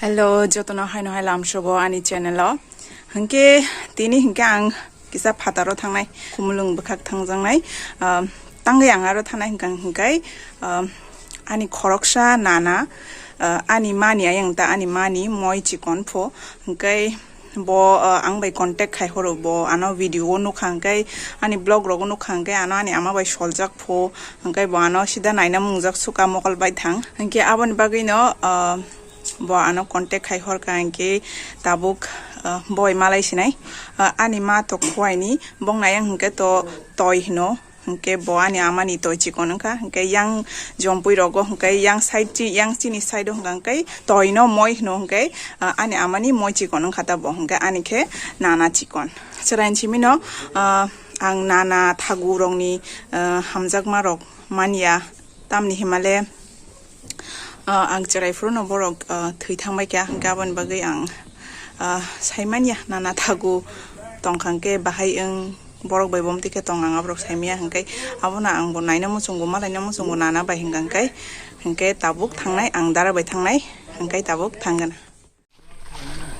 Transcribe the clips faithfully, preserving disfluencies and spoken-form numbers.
Hello, jotono haino hai lamsogo ani channel o. Hwnkhe tini hwnkhe ang kisa phataro thangnai, Khumulwng bwkhak thangjaknai. Ah, tangwi ang aro thangnai hwnkha hwnkhe, ah, ani khoroksa nana, ah, ani mani ayang ta ani mani moi chikon pho. Hwnkhe bo, ah, ang bai contact khai horo, bo ano video o nukha hwnkhe, ani vlog rogo nukha hwnkhe, ano ani ama bai soljak pho, hwnkhe bo ano sida naina mungjak suka mokol bai thang. Hwnkhe aboni bagwino, ah, bo ano contact khai horkha hwnkhe tabuk, ah, boi malai sinai. Ah, ani ma to khuaini, bong nai ang hwnkhe to toi hino. Hwnkhe bo ani amani toi chikon wngkha, hwnkhe yang jompui rogo, hwnkhe yang side chi-, yang chini side o hwnkha hwnkhe toi no moi hino, hwnkhe, ah, ani amani moi chikon wngkha ta bo, hwnkhe ani khe nana chikon. Chwraini simi no, ah, ang nana thagu rokni, ah, hamjakma rok manya, tamni himale, ah, ang chwrai phuru no borok, ah, thwi thang bai kha, hwnkhe aboni bagwi ang, ah, sai manya nana thagu tongkha hwnkhe bahai wng. Borok bai bomti khe tong ang aborok saimaya hwnkhe abono ang bo naina muchungo malaina muchungo nana bai hwnkha hwnkhe, hwnkhe tabuk thangnai ang dara bai thangnai hwnkhe tabuk thangna.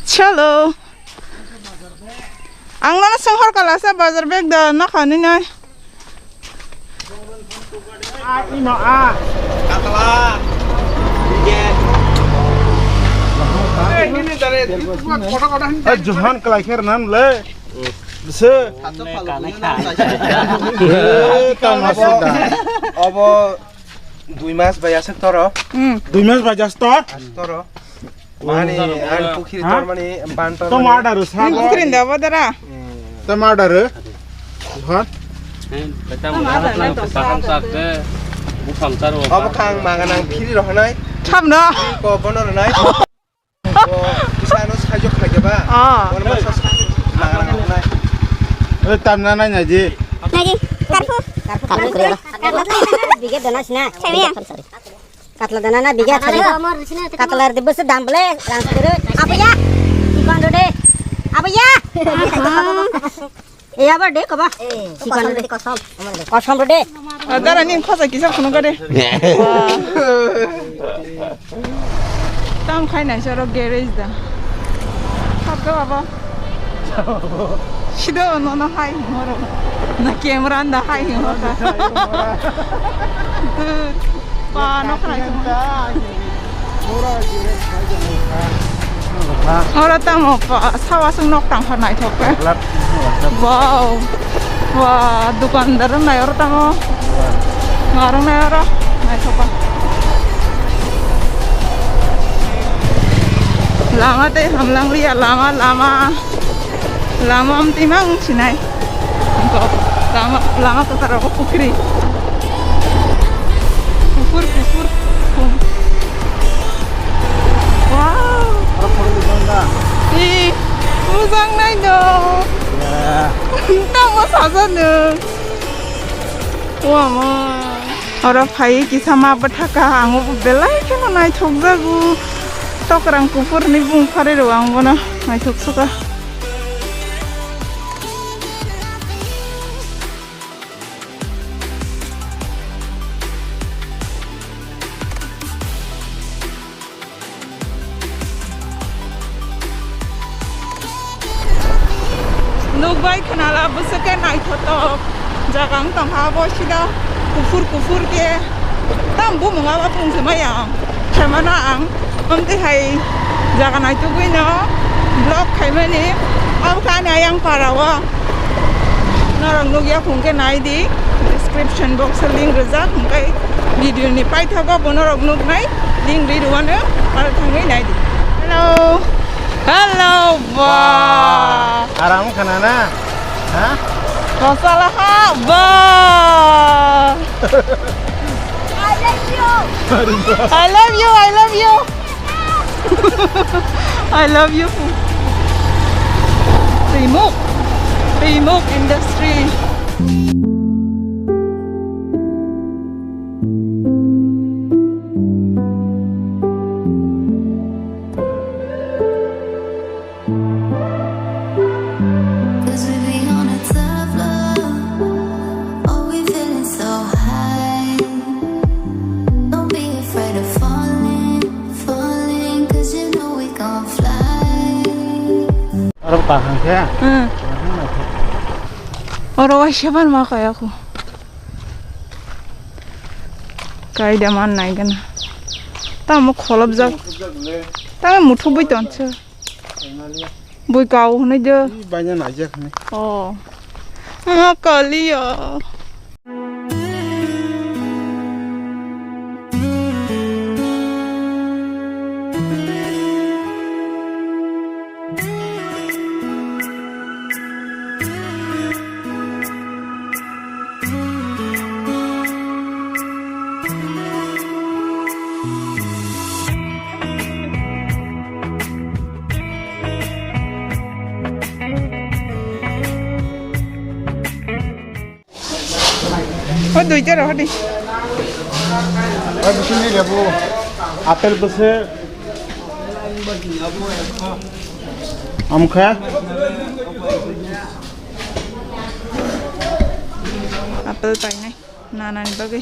Chalo. Ang nono song hor kala sa bazar bag da na khani nai. A ino a. A Johan kalai kher nan le. Se. Kanai kha. Eh, tama se da. Obo dui mas bai aswk toro. Hmm. Dui mas bai jas tor? Aswk toro. Mani, ani pukhiri tor mani ban tor. Toma order sa. Pukhiri nda bodara. Toma order. Johan. Obo khang maganang phiri rohonai. Thamno. Ko bono ronai. Kisa ano sajok khaikhe ba. Ah. Bono masa maganang rohonai. Oi, tamna nai nai di. Nai di. Karphu. Karphu. Karphu. Bigger dana sina. Sorry, sorry. Katla dana na bigya thari. Katla de bus dam ble rang kuru. Abuya. Dukan rode. Abuya. Eh, abar de koba. Dukan rode kosom. Kosom rode. Dara ni khosa kisa khunu gade. Tam khai nai soro garage da. Khap ga baba. Sido no no hai horo. Na camera da hai horo. Pa no khai. Oro tamo pa sawa sung nok tang hor naithok khe. Wow. Wa dukandar nai oro tamo. Narang nai oro naithok khe. Lama tei hamlang ria lama lama. Lama amtwi mang sinai. Lama, lama kwcharo pukhri. Kuphur, kuphur. Wow. Ih, mujang nai do. Tamo sajano. Wama. Oro phai kisa ma bwthaka ang belai kheno naithokjago. Tokrang kuphurni bung pharwi rw ang bono naithok suka. Nukbai khnala bwswk khe naithotok jaga wng tongkha, abo sida kuphur kuphur khe tam bumung abo pung se maya ang khaimano ang. Amtwi hai jaga naitugwi no vlog khaimani. Abo khe ani ayang para o. Norok nukya phung khe nai di, description box o link rijak, hwnkhe video ni paithago bo norok nuknai link ri rwano, aro thangwi nai di. Hello. Hello, ba. Aram khana na? Ha? Masala ha, ba. I love you, I love you. I love you. Remote. Remote industry. Cause we be on a tough love. Oh, we feeling so high. Don't be afraid of falling, falling. Cause you know we Kaham khe? Hmm. Kaham naikhe. Oro waisa ban ma kaya khu. Kai da man nai gana. Tamo kholop jak. Tamo muthu bui ton se. Bui kau hwnwi de. Ih, baina naijak hwnwi. Oh. Ma kaliya. O duita rw di. Oi, bisi ni lebu. Apple bwswk. Amkha. Apple painai. Nanani bagwi.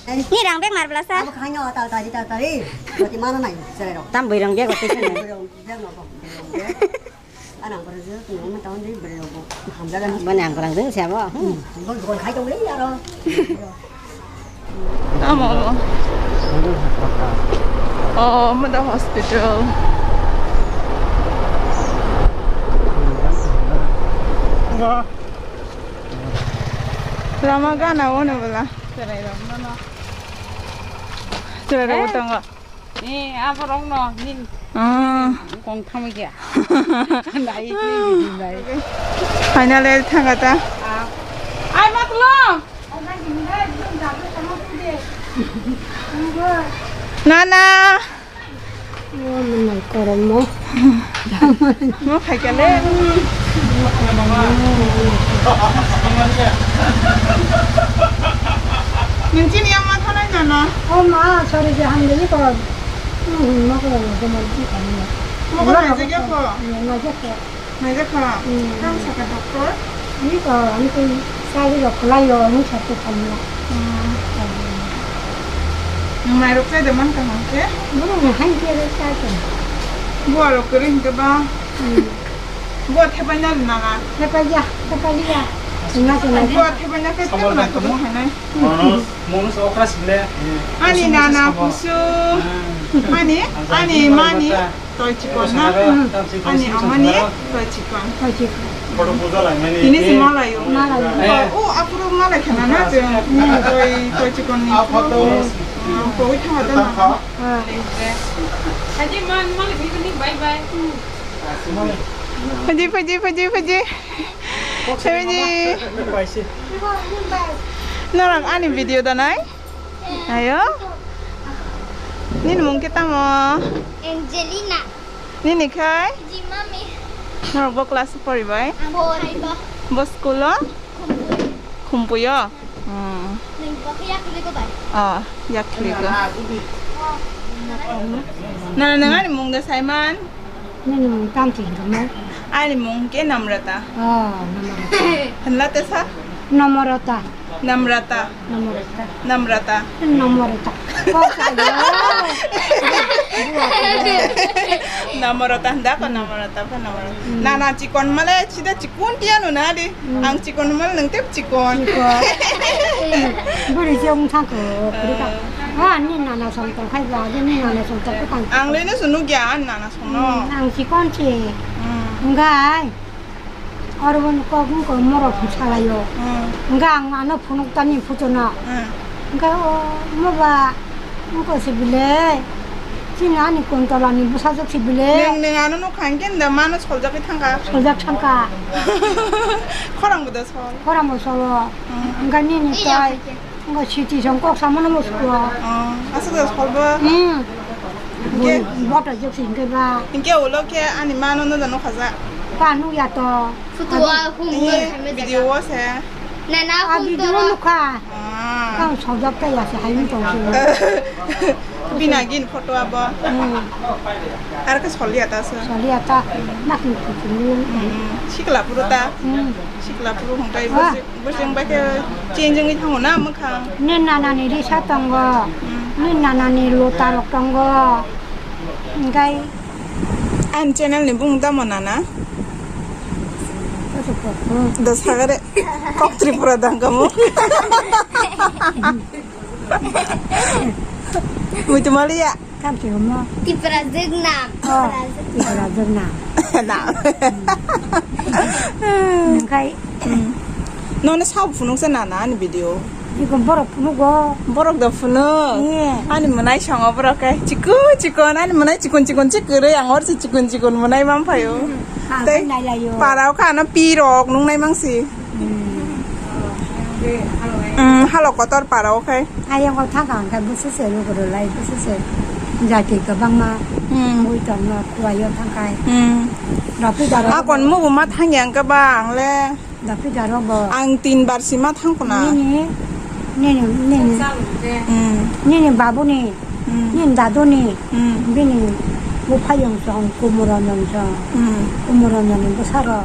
Ni rang bag marbla sa? Abo khaino tal tari tal tari. Bati mana nai, serai rok. Tam bui rang bag ote kene. Bui rang bag no, bui rang bag. Anang berjek, nang ma taun di beri rok. Hamjagan. Mana yang kurang deng siapa? Hmm, bang bukan khai tong le aro. Tamo, tamo. Oh, Mada Hospital. Lama gana wano bela. Cherai rok mano. Cherai rok tongo. Eh, aborok no, nin. Ah. Kong thamwi kya. Nai, nai, nai. Finally, thanga ta. Ah. Ai, matlo. Nana. Mo manai korom mo. Mo khai kale. Nung chini yang ma thanai nana. Oh ma, sorry je, hamdeli ko. Hmm, ma ko mo ko mo ji kani. Mo ko nai je ko. Nai je ko. Nai je ko. Hmm. Kam saka doctor. Ni ko, ani ko sali ro khlai yo, ni satu kami. Hmm. Nung nai rok chai de man ka hang ke? Bo nung hai ke re chai ke. Bo aro kere hingke ba. Hmm. Bo thepai na nana. Thepai ya, thepai ya. Sina sina. Bo thepai na ke te na to mo hai nai. Monus, monus okra sile. Ani nana kusu. Hmm. Ani, ani mani. Toi chikon na? Ani amani toi chikon. Toi chikon. Tini si malai o. Malai o. O, o apuru malai khana na je. Toi, toi chikon ni. Toi thama ta na. Haji man malai ni bye bye. Haji, haji, haji, haji. Haji. Norok ani video danai? Ayo. Nini mung khe tamo? Angelina. Nini khai? Jimami. Norok bo class pori bai? Bo. Bo school o? Khumpui. Khumpui o? Hmm. Nini bo khe yak ligo bai? Oh, yak ligo. Na, nang ani mung da Simon? Nini mung tang ching kamo? Ani mung ke Namrata. Oh, Namrata. Hanla tesa? Namrata. Namrata. Namrata. Namrata. Namrata. Kok saja. Namrata handa ko Namrata ko Namrata. Hmm. Nana chikon male chida chikon tiya no na di. Hmm. Ang chikon mal nang tep chikon. Chikon. Buri jong thang ko. Buri ka. Ah, ni nana song tong khai ba, ni nana song tong tang. Ang le no sunu gya nana song no. Hmm, ang chikon chi. Hmm. Ngai. Oro bo kok wng kok morok phu salaio. Hmm. Hwnkhe ang ano phunuk tani phuchuna. Hmm. Hwnkhe o moba wngkha se bile. Chini ani kontolani bwsajwk se bile. Nwng, nwng ano nukha hwnkhe nda mano soljagwi thangkha. Soljak thangkha. Khorang bo da sol. Khorang bo solo. Hmm. Hwnkhe nini tai. Ngo siti song kok samano musko. Oh, aswk da solbo? Hmm. Hingke boto jok singke ba. Hingke ulo ke ani mano no jano khaja. Ka nukya to. Photo a hum. Ini video o se. Nana a hum video toro. Nukha. Ah. Ka sojak ta ya se hai ni tong se. Bina gin photo abo. Hmm. Ar ka soliya ta se. Soliya ta. Mak ni kuchung. Hmm. Sikla puro ta. Hmm. Sikla puro hung tai. Ah. Bwswng bai khe change wngwi thango na mwkhang? Ni nanani risa tongo, hmm, ni nanani lota rok tongo. Hingkai. Ani channel ni bung tamo nana? Dos hagare. Kok Tripura dang kamu. Muitu maliya. Kam si mo? Tipra Jwknam. Oh, Tipra Jwknam. Na. Hingkai. Nono sabo phunuk sa nana ani video. Iko borok phunuk go. Borok da phunuk. Ani mwnai songo borok kai. Chikon chikon ani mwnai chikon chikon chikon ang or si chikon chikon mwnai man phaio. Tei parao kha ano pi rok nung nai mang si. Halok kotor parao khai. Ayang ko thang kang kai busu se lu ko lai busu se. Jati ko bang ma. Mui tong no kuayo thang kai. Rapi daro. Akon mubu ma thang yang ka bang le. Dapi daro bo. Ang tin bar sima thang kona. Nini, nini, nini. Hmm. Nini babu ni, hmm, nini dadu ni, hmm, bini buphayung song, Kumuro nyong song, hmm, Kumuro nyong ni bwsaro.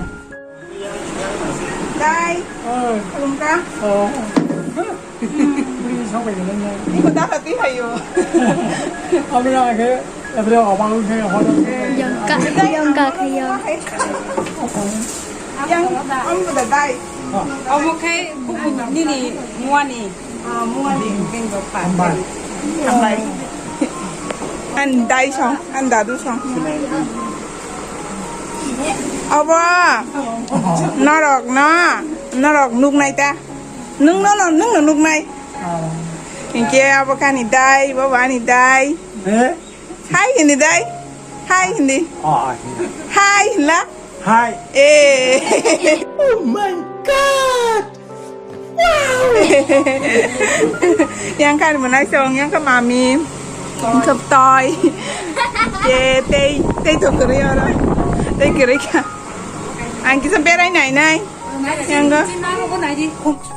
Dai. Oh. Khulumkha. Oh. Bini song bai nang. Iko da hati hayo. Abra ke, abra abang ke hono. Yongka, yongka khayo. Yang, omo da dai. Omo khai bubu nini muani. Ah, muani bingo pa. Hambai. Hambai. An dai song, an dadu song. Obo, norok no, norok nuknai ta. Nung no, no, nung no nuknai. Hinkhe abo kani dai, bo bani dai. Eh? Hai hindi dai. Hai hindi. Oh, hai hindi. Hai hinla. Hai. Eh. Oh my God. Wow. Yang kan menai song, yang kan mami. Yang kan toy. Ke tei tei to kere ora. Tei kere ka. Ang kisa berai nai nai. Yang ga.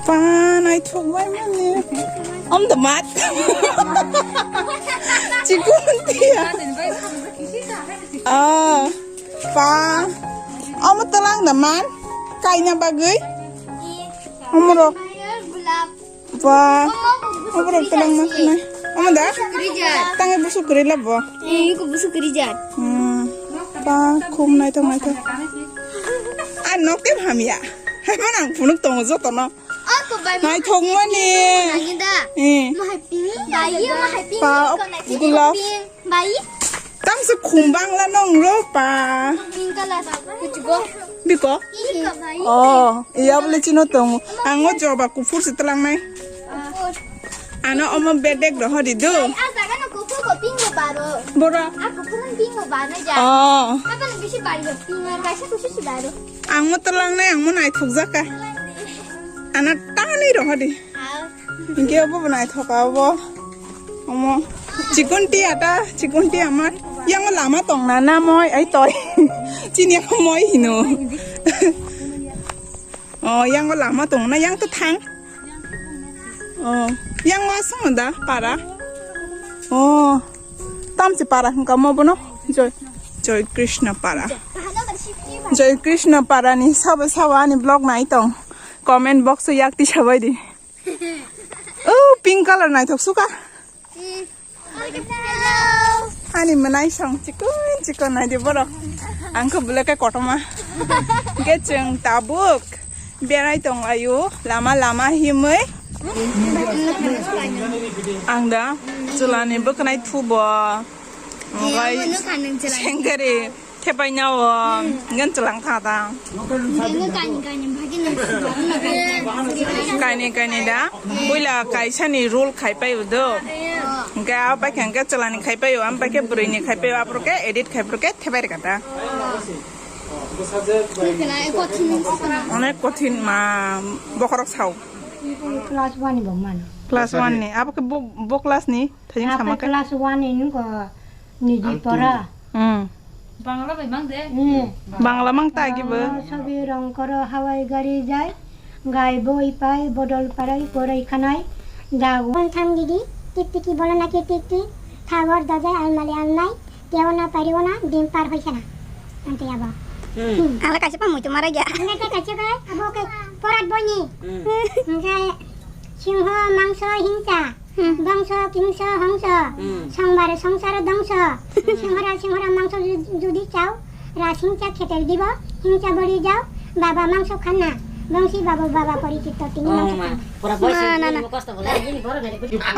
Pa nai thok bai mani. Om the mat. Chikun tia. Ah, pa. Omo twlang da man. Kaina bagwi. Omorok. Pa. Omorok twlang ma khna. Omo da? Tangi busu kwrwi labo. Eh, ko busu kwrwi jar. Hmm. Pa, khum naithok naithok. Ah, nok te hamya. Hai ma nang phunuk tongo jotono. Ako bai ma. Naithok mani. Nangida. Eh. Ma hai pink. Bai, ma hai pink. Pa, gulaf. Bai. Tamsa khum bangla nong ro pa. Pink color. Kuchugo. Biko? Biko bai. Oh, iya bole chino tong. Ang o joba kuphur se tlang nai. Ano omo bedek ro hodi do. Bai, a jaga no kuphur ko pink ko baro. Bora. A kuphur pink ko baro ja. Oh. Apa no bisi bari ko pink kaisa kusu si baro. Ang mo tlang nai, ang mo naithok jaka. Ana tani ro hodi. Ah. Hinkhe obo bo naithoka obo. Omo. Chikon tea ta, chikon tea amar. Yang lama tong na na moi, ai toi. Chini ko moi hino. Oh, yang lama tong na, yang to thang. Oh, yang wa song da para. Oh. Tamsi para hingka mo bono. Joy, Joy Krishna para. Joy Krishna para ni sabo sabo ani vlog nai tong. Comment box o yak ti sabai di. Oh, pink color naithok suka. Ani mwnai song chikon chikon nai di borok. Ang khe bwlai khe kotorma. Hingkhe chwng tabuk berai tong laio lama lama himwi. Ang da chwlani bwkhnai thubo. Omobai sengkari. Thepai nyawo, ngan chwlang tha ta. Kaini, kaini da. Puila kaisani roll khai pai do. Hingke a pai khe hingke chwlani khai pai o, am pai khe bwrwini khai pai o, aphuru khe edit khai phuru khe thepai rwkha ta. Onek kothin ma bokhorok sao. Class one ni bo mano. Class one ni. Abo khe bo, bo class ni. Thajin sama khe. Class one ni nung ko. Niji pora. Hmm. Bangla bai mang de. Hmm. Bangla mang ta gibo. Bangla sobi rong koro hawai gari jai. Gai boi pai bodol parai korai khanai. Dagu. Bol tham gidi, tik tiki bolo na ki tik tik. Thagor dajai almali alnai. Teo na pari ona dim par hoi khana. Ante abo. Hmm. Ala kaisa pamui to mara gya. Ante kaisa kai, abo ke porat boni. Hmm. Hingkai singho mangso hingsa. Hmm. Bongso kingso hongso, hmm, songbar songsar dongso, hmm, singhora singhora mangso ju-, judi chao, rasingcha khetel dibo, hingcha bori jao, baba mangso khanna, bongsi babu baba porichito tini. Oh, mangso ma, khanna. Pura boys. Ma, na, na. Kosto bole.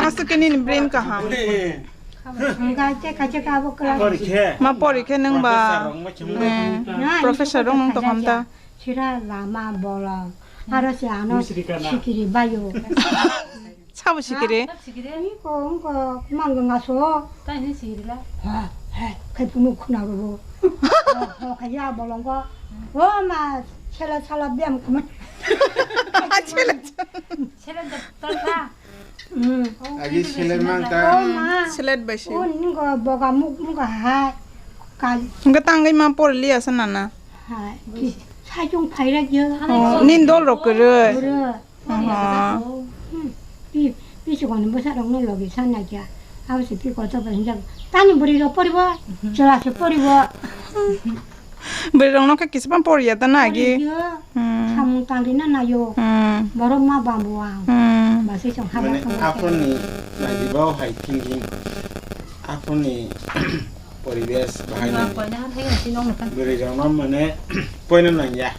Aswk khe nini brain kaham. Kache kache ka bo kla. Porikhe. Ma porikhe nung ba. Professor rok ma chwng. Eh, na, professor rok nung to khamta. Sira lama bolong. Aro se ano sikiri bayo. Sabo sikiri? Iko, iko, mangga ngaso. Tani sikiri la. Ha, ha, khai punu khuna go. Ho, ho, khai ya bolong go. O ma, sela sala biam kuma. Sela. Sela da, da. Hmm. Agi selet mang ta. O ma. Selet bai si. O ningo boga muk muk hai. Kal. Hingke tangwi ma por liya sa nana. Hai. Ki, sajung phaira je. Oh, nin dol rok kwrwi. Kwrwi. Aha. Hmm. Pi, pi sukon bosa rok no logi sana kya. Abo se pi koto ba hinjak. Tani buri rok poribo. Chela se poribo. Bwrwi rok no khe kisa pang por ya ta na agi. Poriya. Hmm. Samung tangri na nayo. Hmm. Borok ma bambu ang. Hmm. Ba se chong haba. Mane tong. Aphurni naidiba o hai thinking. Aphurni poribesh bahai. Ma nai. Poina ha thai si nong na. Bwrwi rok no mane poina nang ya.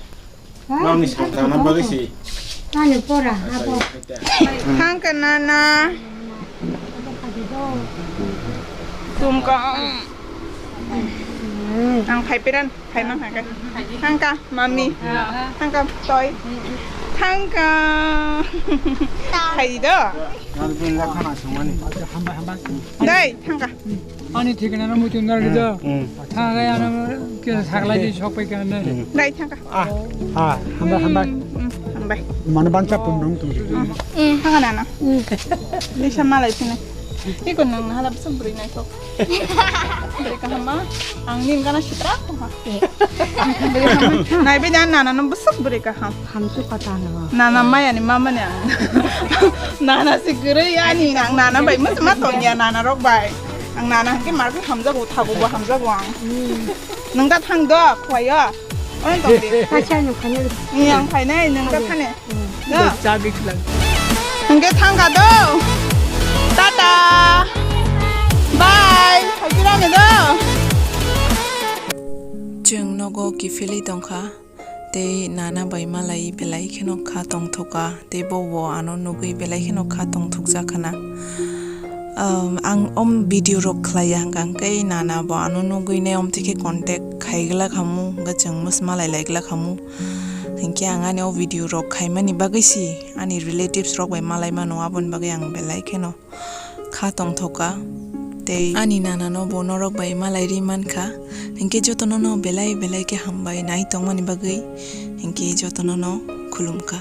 Ha? Nokni samtang no bagwi si. Nani pora, abo. Thangka nana. Tumka. Ang phai piran, phai mang hangka. Thangka, mami. Thangka, toy. Thangka. Phai do. Nang pin la khana sungmani. Hambai, hambai. Dai, thangka. Ani thikana no muchung nang rido. Hmm. Thangka ano ke saklai di sok pai kan. Hmm. Dai, thangka. Ah, ah, hambai, hambai. Hmm, hmm, hambai. Mano bansa pun dong tu. Hmm, hmm, thangka nana. Hmm. Lisa malai sini. Iko nang na hala bwswk bwrwi naithok. Bwrwi kaham ma? Ang nin gana sitra ko ha. Bwrwi kaham ma? Nai be jan nana no bwswk bwrwi kaham. Hamsu kota no. Nana maya ni mama ni ang. Nana si kwrwi ani ang nana bai mas ma tong ya nana rok bai. Ang nana hangke mar ke hamjago thago bo hamjago ang. Hmm. Nang ta thang do khwai yo. Oi tong di. Kaisa no khani. Ni ang phainai nang ta thani. Hmm. No. Cha bi khwlai. Hingke thangka do. Tata. Bye. Hajira ni do. Chwng nogo kiphilwi tongkha. Tei nana bai malai belai kheno kha tongthoka. Tei bo bo ano nugwi belai kheno kha tongthokjak khana. Um, ang om video rok khlai ya hwnkha hwnkhe nana bo ano nugwi ne om thikhe contact khai glak hamu hwnkhe chwng mws malai lai glak hamu. Hinkhe ang ani o video rok khaimani bagwi si ani relatives rok bai malai mano, aboni bagwi ang belai kheno kha tongthoka. Tei ani nana no bo norok bai malai ri mankha. Hinkhe jotono no belai belai khe hambai nai tongmani bagwi. Hinkhe jotono no khulumkha.